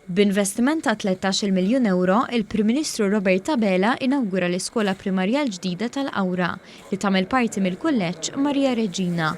B'investiment ta' 13-il miljun ewro, il-Prim Ministru Robert Abela inawgura l-iskola primarja l-ġdida tal-Qawra, li tagħmel parti mill-Kulleġġ Maria Reġina.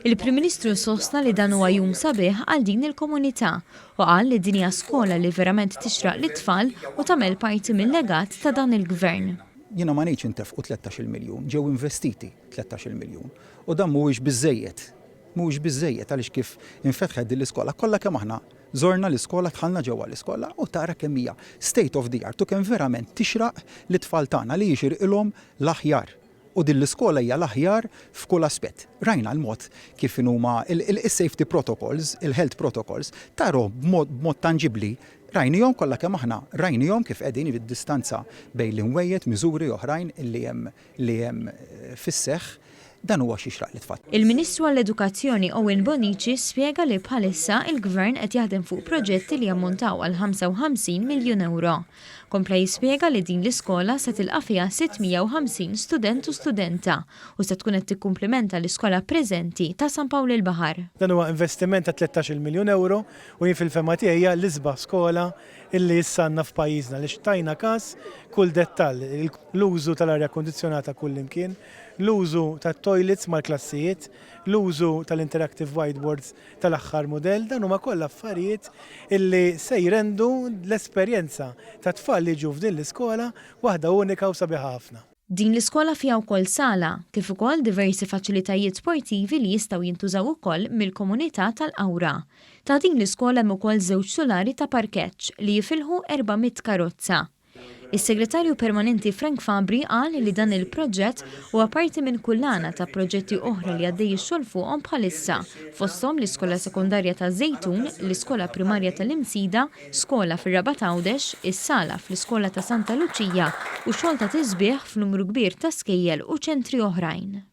Il-Prim Ministru sostna li dan huwa jum sabiħ għal din il-komunità u qal li din hija skola li verament tixraq lit-tfal u tagħmel parti mil-legat ta' dan il-Gvern. Jiena ma ngħidx intefqu 13-il miljun, ġew investiti 13-il miljun. U dan mhuwiex biżżejjed. Mhuwiex biżżejjed għaliex kif infetħet din l-iskola kollha kemm aħna żorna l-iskola, dħalna ġewwa l-iskola u tara kemm hija state of the art u kemm verament tixraq lit-tfal tagħna li jixirqilhom l-aħjar. U din l-iskola hija l-aħjar f'kull aspett. Rajna l-mod kif inhuma is-safety protocols, il-health protocols, tarahom b'mod tanġibbli, rajnihom kollha kemm aħna, rajnihom kif qegħdin, id-distanza bejn l-imwejjed, miżuri oħrajn li hemm li hemm fis-seħħ, dan huwa x'jixraq lit-tfal. Il-Ministru għall-Edukazzjoni Owen Bonnici spjega li bħalissa il-Gvern qed jaħdem fuq proġetti li jammontaw għal 55 miljun ewro. Kompla jispjega li din l-iskola se tilqa' fiha 650 student u studenta u se tkun qed tikkumplimenta l-iskola preżenti ta' San Pawl il-Baħar. Dan huwa investiment ta' 13-il miljun ewro u jien fil-fehma tiegħi hija l-isbaħ skola illi issa għandna f'pajjiżna għaliex tajna każ kull dettall, l-użu tal-arja kundizzjonata kullimkien, l-użu tat-toilets mal-klassijiet, l-użu tal-interactive whiteboards tal-aħħar mudell, dawn huma kollha affarijiet illi se jrendu l-esperjenza tat-tfal li jiġu f'din l-iskola waħda unika u sabiħa ħafna. Din l-iskola fiha wkoll sala, kif ukoll diversi faċilitajiet sportivi li jistgħu jintużaw ukoll mill-komunità tal-Qawra. Ta' din l-iskola hemm ukoll żewġ sulari ta' parkeġġ li jifilħu 400 karozza. Is-Segretarju Permanenti Frank Fabri qal li dan il-proġett huwa parti minn kullana ta' proġetti oħra li għaddej ix-xogħol fuqhom bħalissa, fosthom l-iskola sekondarja taż-Żejtun, l-iskola primarja tal-Imsida, skola fir-Rabat Għawdex, is-sala fl-iskola ta' Santa Luċija u xogħol ta' tisbiħ f'numru kbir ta' skejjel u ċentri oħrajn.